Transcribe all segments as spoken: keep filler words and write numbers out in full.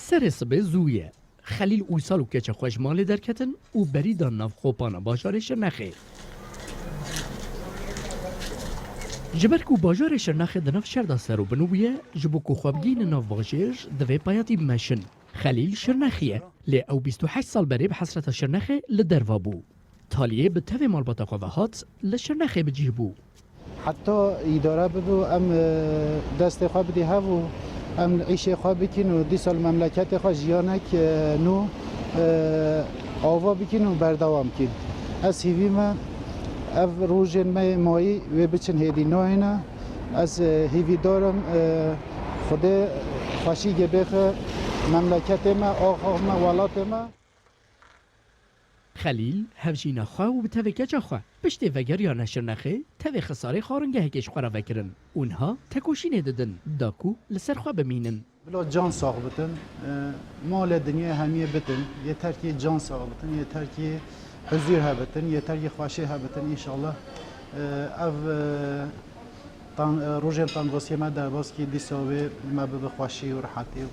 Serê sibê zû ye. Xelîl Uysal û keça xwe ji malê derketin û berî dan nav xopana bajarê Şirnexê. Ji ber ku bajarê Şirnexê di nav şer de ser û bin bûye, ji bo ku xwe bigihîne nav bajêr, divê payatî bimeşin. Xelîl Şirnexî ye, lê ew bîst û heşt sal berê bi hesreta Şirnexê li derve bû. Taliyê bi tevê malbata xwe ve hat, li Şirnexê bi cih bû. Heta îdare bibe û em, e, destê xwe bidî hev û em îşê xwe bikin û dîsa li memleketê xwe jiyanek, e, nû, e, ava bikin û berdewam bikin. Ez hîvî me, ev rojên me yê mayî wê biçin hêdî nayêne. Ez, e, hîvîdar im, e, Xwedê xweşîgê bêxe memleketê me, axa me, welatê me. Xelîl, hevjîna xwe û bi tevê keça xwe, piştê vegeriyane Şirnexê, tevê xisarê xwaringehekê ji xwe re vekirin û niha tekoşînê didin, da ku li ser xwe bimînin. Bila can sax bitin, e, malê dinyê hemiyê bitin, yeter ki can sax bitin, yeter ki huzur hebitin, yeter ki xweşî hebitin, înşallah, e, ev, e, tan-, e, rojên tenduristiyê me derbas kî dîsa wê me bibe xweşî û rehetî.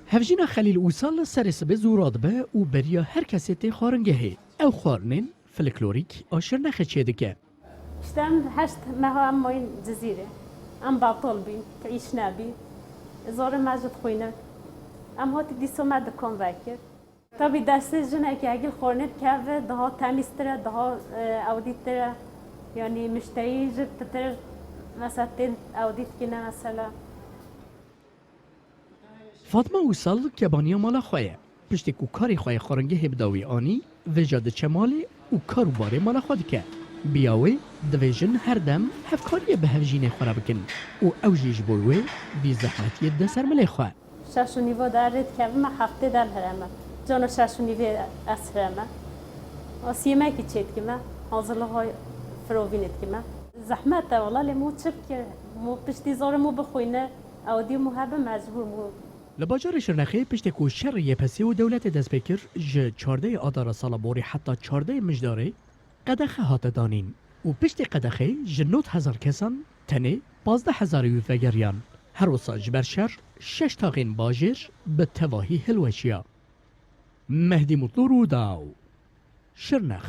Hevjîna Xelîl Uysal serê sibê zû radibe û beriya her kesê tê xwaringehê. Ew xwarinên folklorîk a Şirnexê çêdike. Îşte em heşt meha em mayîn Cizîrê. Em betal bîn, tu îş nebî. Zarê me jî dixwîne. Em hatî dîsa me dikan vekir. Tabî destê jinekî hegî li xwarinê dikeve, daha temîztir e, daha, e, ewdîtir e. Yanî muşterî jî pitir mesela tên ewdî dikine mesela. Fatma Uysal kebaniya mala xwe ye. Piştî ku karê xwe yê xwaringehê bi dawî anî, vêca diçe malê û kar û barê mala xwe dike. Bi ya wê, divê jin her dem hevkariyê bi hevjînê xwe re bikin û ew jî ji bo wê vî zehmetiyê dide ser milê xwe. Şeş û nîva de rê dikevime, heftê de hilhireme. Cano şeş û nîvê ez hireme. Siyemekî çê dikime, hazirlixa firovînê dikime. Zehmet e wela, lê mû çi bikir? Mû piştî zarê mû bixwîne, ew dî mû hebe mecbûr mû. Li bajarê Şirnexê piştê ku şerê Y P S û dewletê dest pê kir, ji çardehê Adara sala borî heta çardehê Mijdarê qedexe hate danîn û piştê qedexê ji nod hezar kesan tenê pazdeh hezarê wî vegeriyan. Her wisa ji ber şer şeş taxên bajêr bi tevahî hilweşiya. Mehdî Mutlu, Rûdaw, Şirnex.